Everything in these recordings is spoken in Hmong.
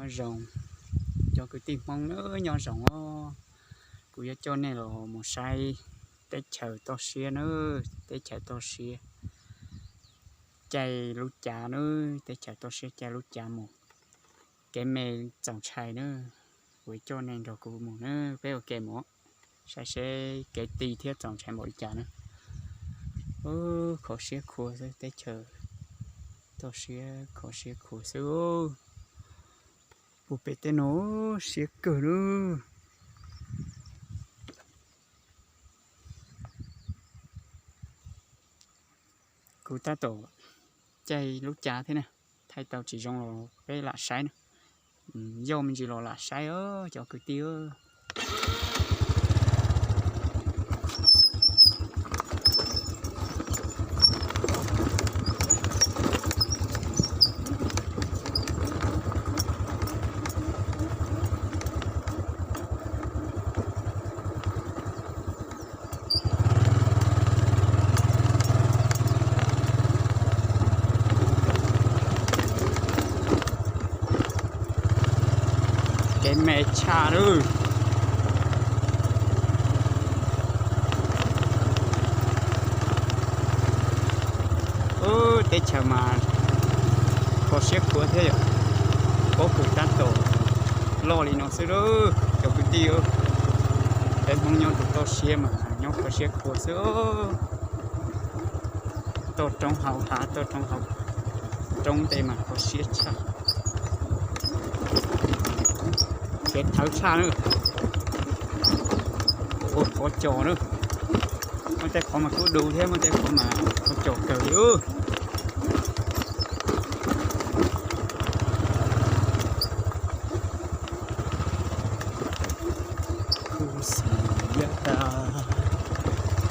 Zoo, cov kwv tij Hmoob nawb, nyob zoo os. Kuv yuav coj nej los mus saib teb chaws toj siab nawb, teb chaws toj siab caij lub cav nawb, teb chaws toj siab caij lub cav mus. Kev me txaus ntshai nawb, kuv yuav coj nej nrog kuv mus nawb, peb ua ke mus saib seb kev ti thiab txaus ntshai npaum li cas nawb. Kho siab khuav xwb, teb chaws toj siab kho siab khuav xwb. Puag pem tej no siab kawg nawb. Kuv tab tom caij lub cav thiab na, thaij tau tsis zoo los peb lam saib na. Yoj me ntsis los lam saib os cov kwv tij. Kev me tshaj lawm. Teb chaws mas kho siab khuav thiab yom. Pob kws tab tom loj li no xwb lawm cov kwv tij. Peb Hmoob nyob rau toj siab mas nyob kho siab khuav xwb. Toj roob hauv hav, toj roob hauv roob tej mas kho siab tshaj. Kev thawv tshaj na. Ua qhov cos na. Muaj tej qhov mas kub du thiab, muaj tej qhov mas qhov cos kawg li. Kuv xav tas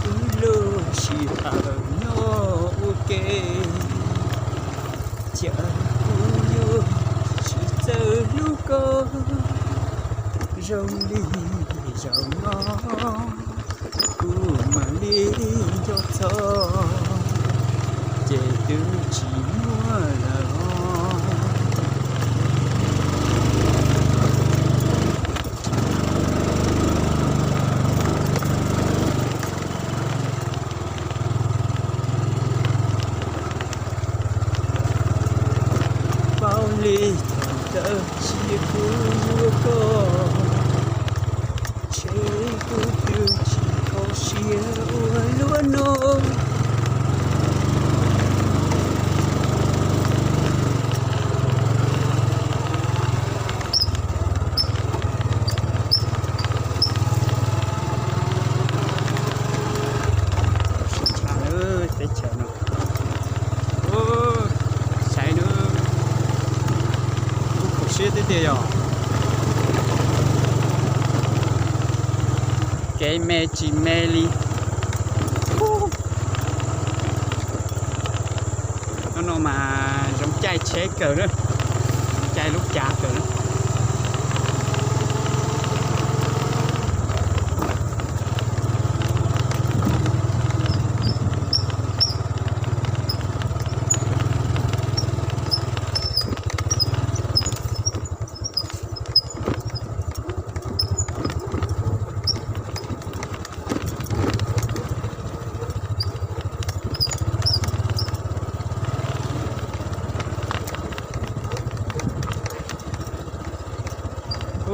wb lub sij hawm nyob ua ke, cas kuv yuav tsis txawj hlub koj zoo li zaum no. Kuv mam li nco txog ces twb tsis muaj lawm os. Paub li thaum ntawd tsis kuv yuav koj, ntshe kuv twb tsis kho siab ua luaj no. Tshaj lawm teb chaws no. Saib nawb, kub khuv siab tiag tiag yog. Kev me tsis me li. Hnub no mas zoo caij tsheb kawg na, zoo caij lub cav kawg na.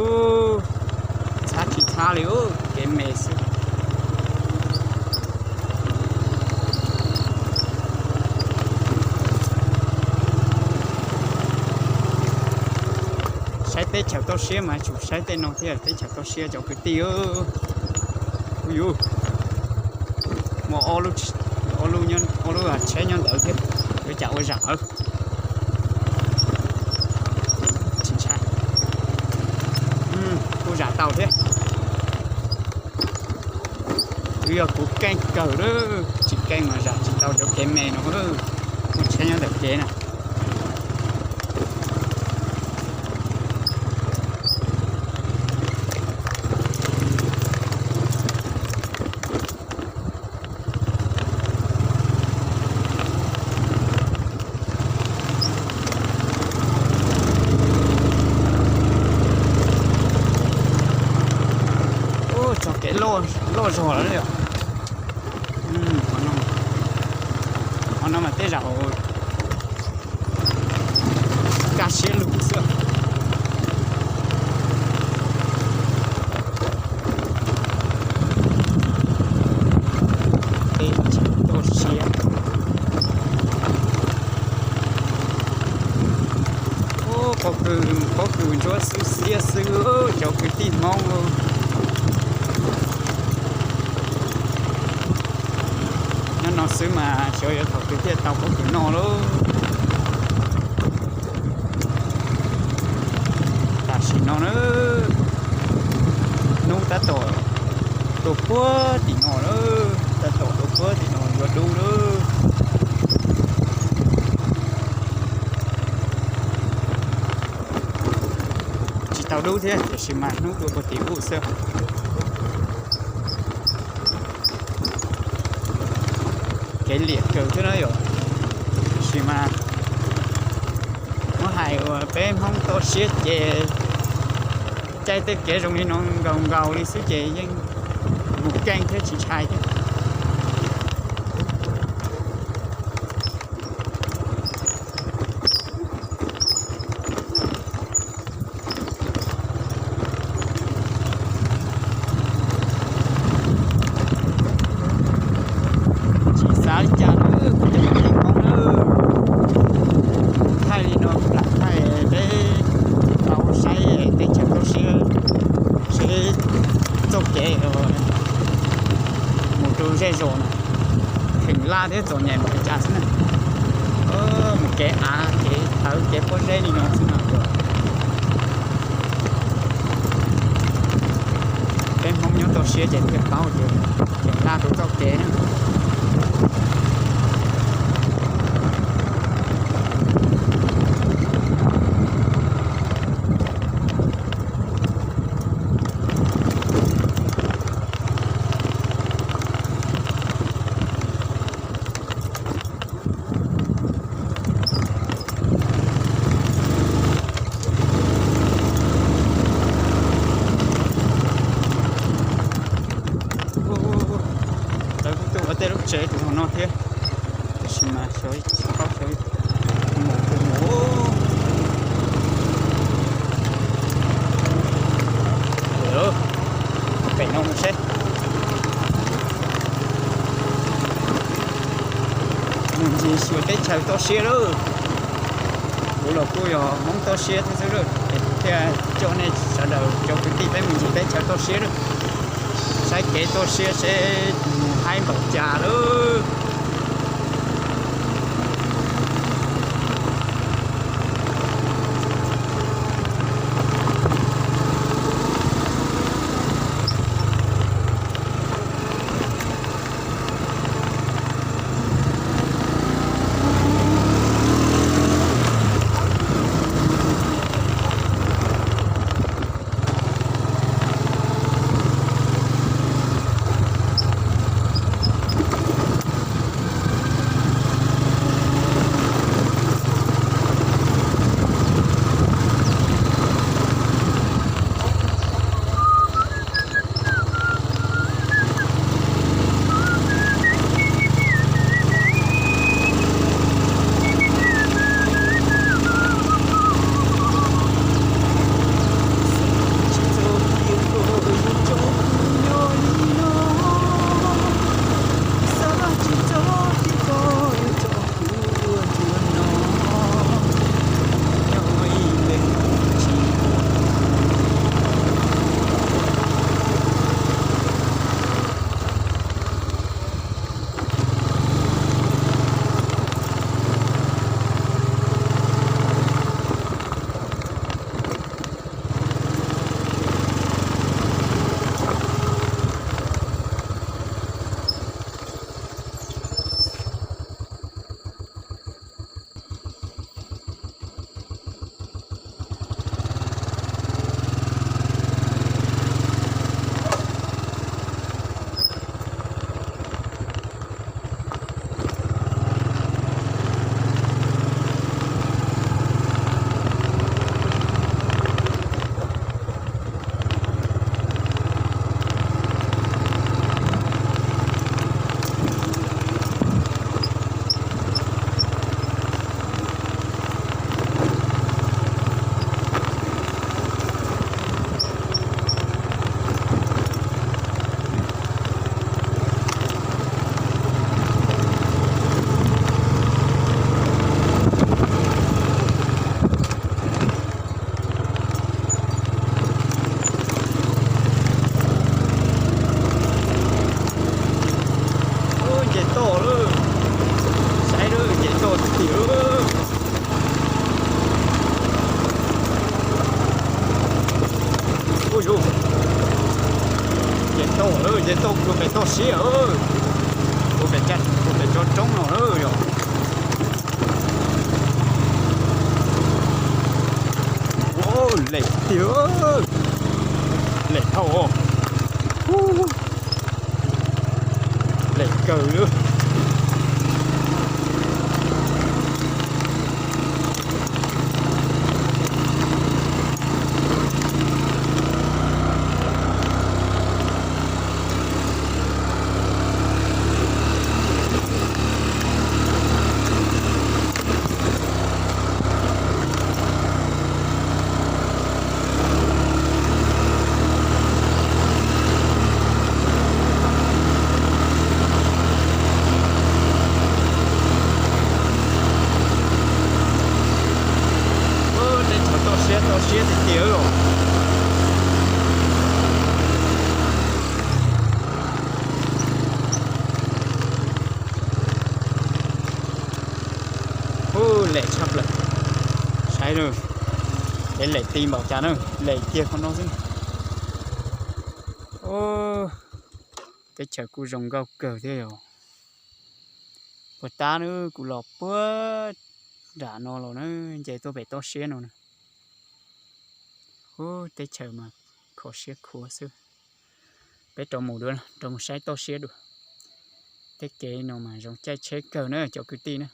Ub, txhab tsis txhab li, ub, kev me xwb. Saib teb chaws toj siab mas tsum saib tej no thiab, teb chaws toj siab cov kwv tij. Ub yuv, muaj ob lub, ob lub tsheb nyob ntawd thiab, yuav cas ua zam lawm. Tsis ntshai, kuj zam tau thiab. Twb yog kuv keej kawg lawm, tsis keej mas zam tsis tau cov kev me no. Muaj tsheb nyob ntawm kev na. Loj zog lawm yom. Qhov no mas tej zaum kaj siab lug xwb. Teb chaws toj siab. Pob kws, pob kws ntsuab xwb xiab xwb, cov kwv tij Hmoob. Nyob no xwb mas xyov yuav thaum twg thiaj tau pob kws noj lauj. Tam sim no na, hnub tab tom tuaj puag tim no lawm, tab tom tuaj puag tim no yuav dub lawm. Tsis tau dub thiab tiam sis mas hnub dua puag tim ub xwb. Kev liam kawg thiab na yom. Tiam sis mas muab hais uas peb Hmoob toj siab ces caij tej kev zoo li no nkaus nkaus li xwb ces yeej mus keej thiab tsis ntshai thiab. Tsis xav li cas lawm, kuv cov kwv tij Hmoob na. Thaij li no lam thaij peb tau saib teb chaws toj siab, saib txoj kev mus rau zej zos na. Kheev laj thiab txom nyem npaum li cas xwb na. Mus kev av kev tawv kev pob zeb li no xwb no. Peb Hmoob nyob toj siab ces thiaj paub tias kheev laj rau txoj kev na. Lawv kuj tuaj ua tej lub tsev rau hauv no thiab, tab sis mas xyov tsis paub xyov mus puas mus. Pem no mus seb. Mus ncig xyuas teb chaws toj siab lawm. Kuv los kuj yog Hmoob toj siab thiab xwb lawm, es kuv thiaj coj nej sawv daws cov kwv tij peb mus ncig teb chaws toj siab lawm. Saib kev toj siab seb mus haib npaum cas lawm. Ces tuaj dua pem toj siab, dua pem, dua pem tsob roob no yog. Lem tiag, lem dhau, lem kawg li. Teb chaws toj siab, toj siab tiag tiag os. Ub, lem tshaj plaws. Saib na, peb lem ti npaum cas na, lem kiag qhov no xwb. Teb chaws kuj zoo nkauj kawg thiab yog. Puag ta na kuv los puag nram no los na, nce tuaj pem toj siab no na. Ub, teb chaws mas kho siab khuav xwb. Peb rov mus dua, rov mus saib toj siab dua. Tej kev no mas zoo caij tsheb kawg na cov kwv tij na.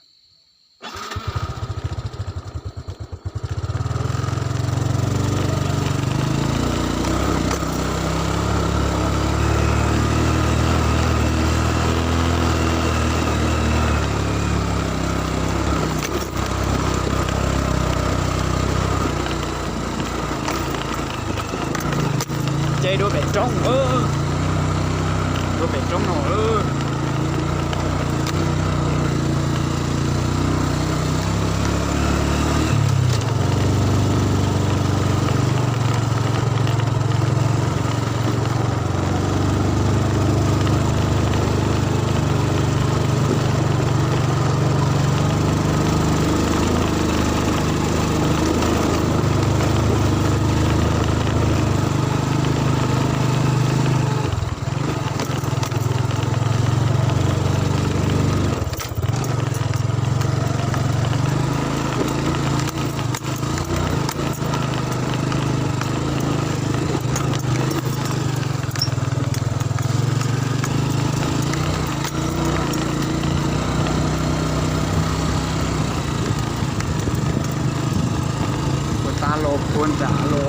Ces dua pem roob, dua pem roob no. Puag ta los puag nram los.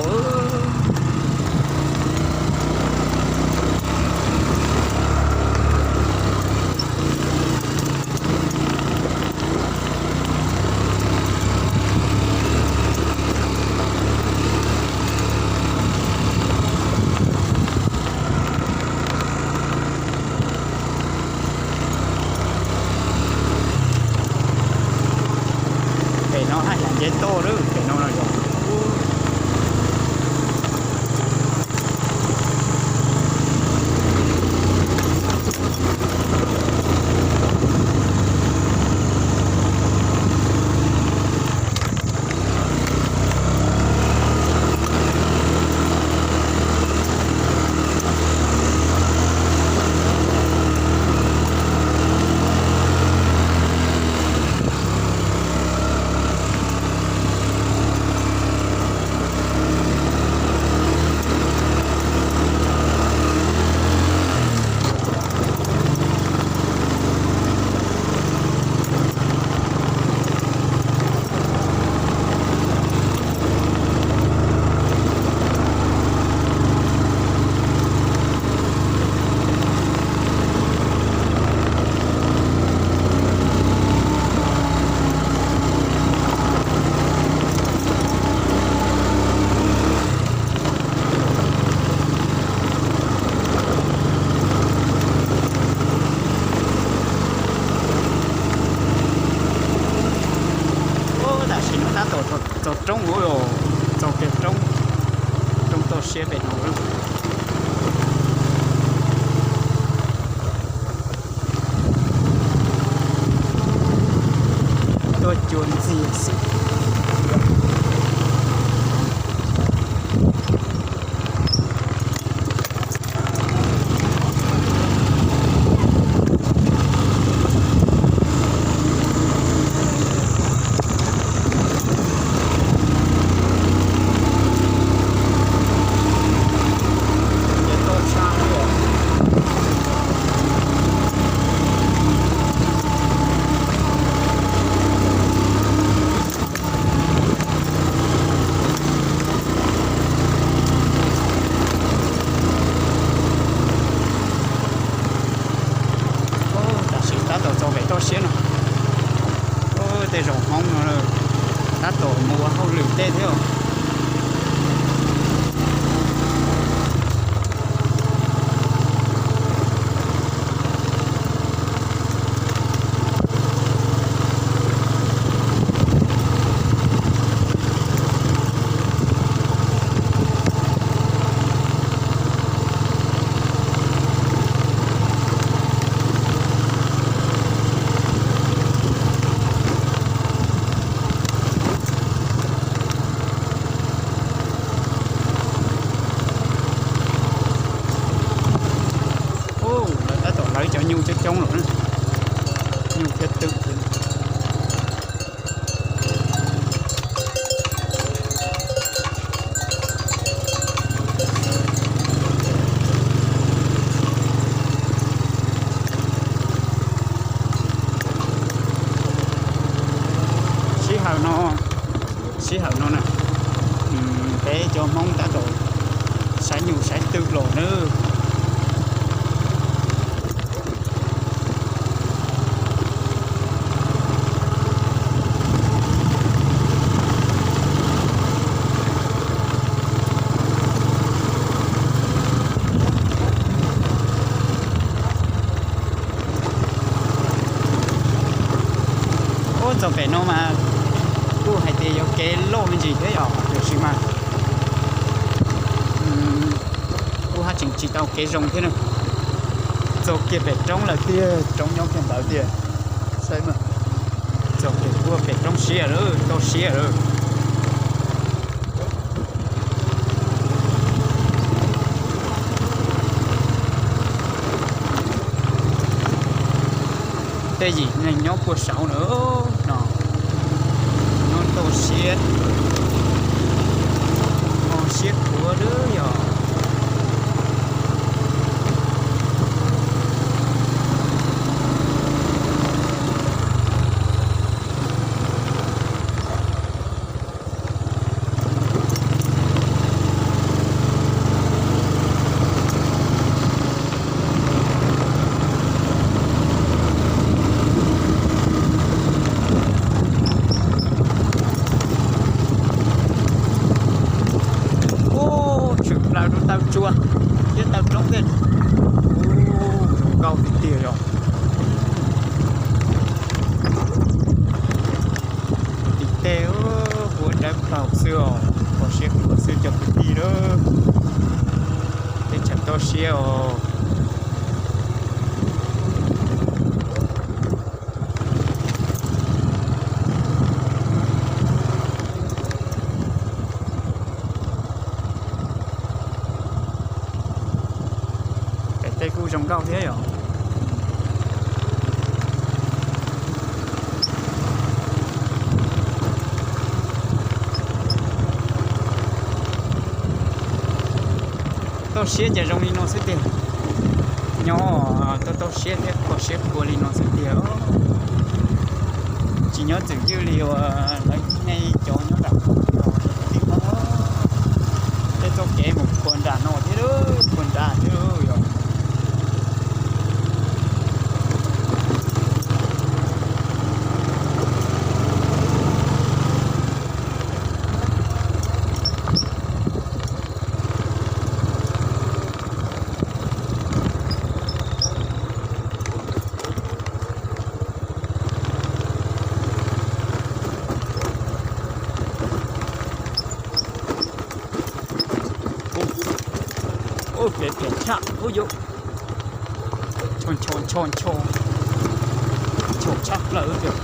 Pem no haj yam nce toj lawm, pem no no yog. Tam sim no tab tom txog roob ub, txog kiag roob, roob toj siab pem no. Tuaj cuag ntxiag xwb. Cov Hmoob tab tom saib nyuj saib twm los nawb. Ub, txog pem no mas kuj hais tias yog kev loj me ntsis thiab yom, tiam sis mas kuj haj tseem tsis tau kev zoo thiab na. Txog kiag pem roob lawm tiag, roob nyob kiag ntawd tiag. Saib mas, txog kiag puag pem roob siab lawm, toj siab lawm. Tej yim neeg nyob puag saud na no, nyob toj siab, o, siab khuav lawm yog. Ub, tshwm plaws rau taw tsua thiab taw roob tej. Ub, zoo nkauj tiag tiag yog. Tim tej ub, huab dawb paug xwb os, kho siab khuav xwb cov kwv tij lawm. Teb chaws toj siab os. Pem tej kuj zoo nkauj thiab yom. Toj siab ces zoo li no xwb tiag. Nyob toj toj siab thiab kho siab khuav li no xwb tiag. Tsis nyob txwm ywj li uas lawv nej cov nyob nram tim no. Tej txoj kev mus puag nram no thiab, puag nram thiab yog. Ub, kev phem tshaj ub yuv. Ncho ncho ncho ncho, ncho tshaj plaws tiag.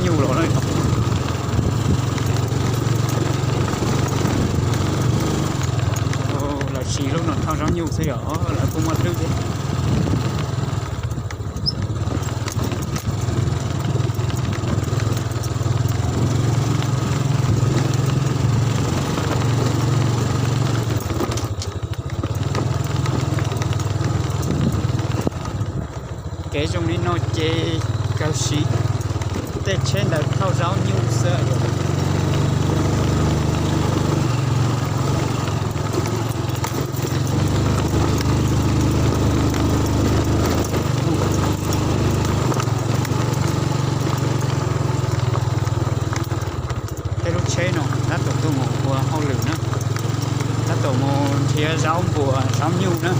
nyuj los na. Lawv siv lub no thauj zaub nyuj xwb yom, lawv kuj muaj hlwb thiab. Kev zoo li no ces kawg siv tej tsheb ntawd thauj zaub nyuj xwb. Tej lub tsheb no tab tom tuaj mus ua hauj lwm na, tab tom mus nrhiav zaub npua zaub nyuj na.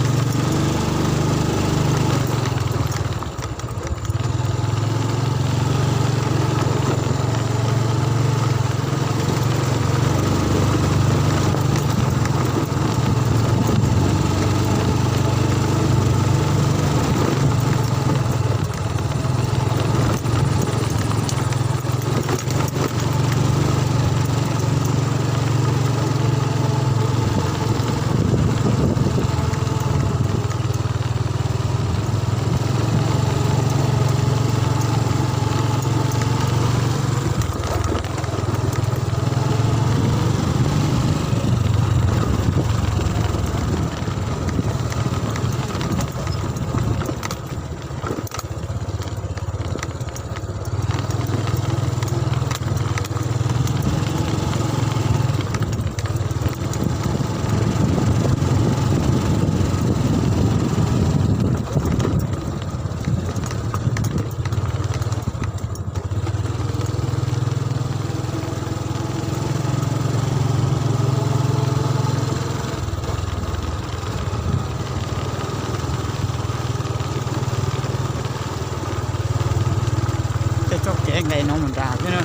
Tej txoj kev nqes no mus nram thiab na,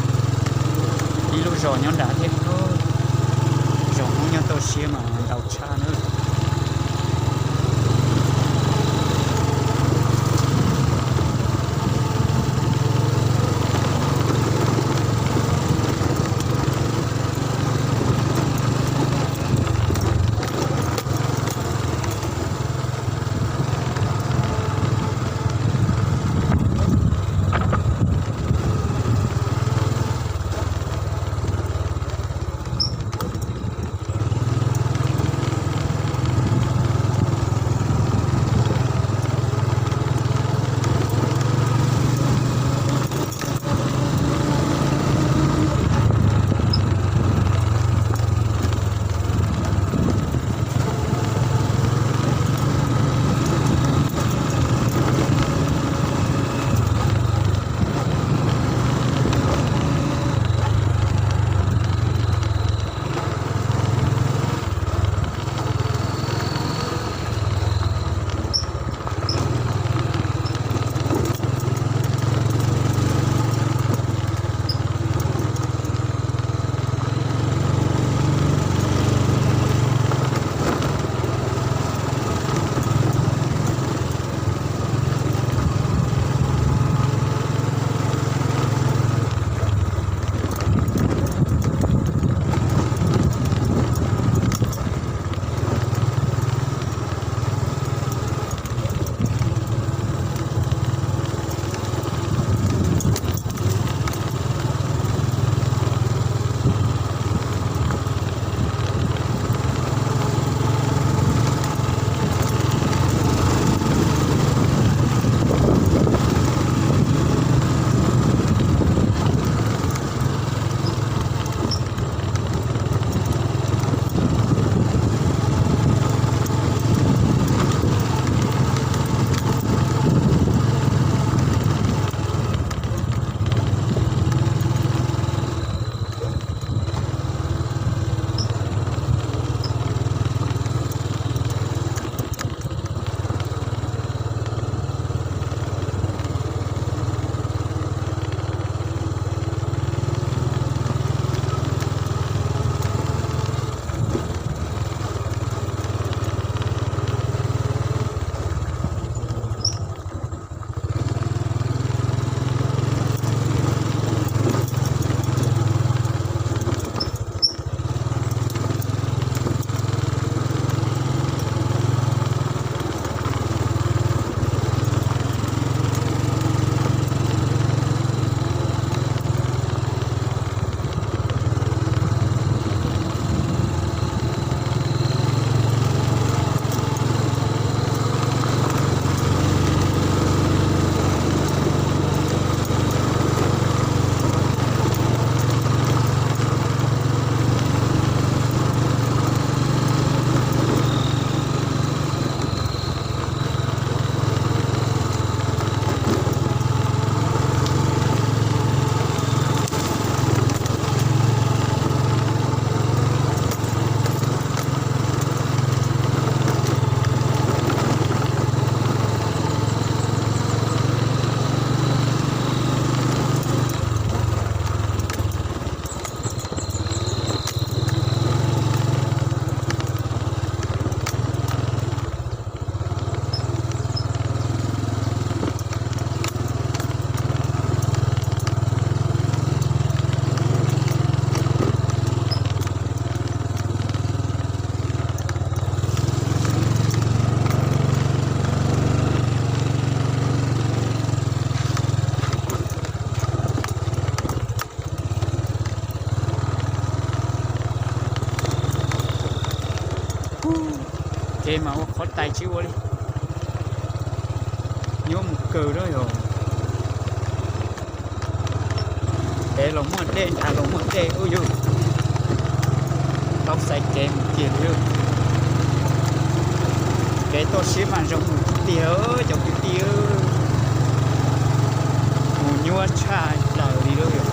ib lub zos nyob nram thiab. Zos Hmoob nyob toj siab mas ntau tshaj na. tais tsis ua li. Nyuaj mus kawg lawm yog. Kev los muaj dej, nrad los muaj dej ub yug. Tau xaiv kev mus kiag li. Kev toj siab mas zoo mus tiag cov kwv tij. Mus nyuaj tshaj plaws li lawm yog.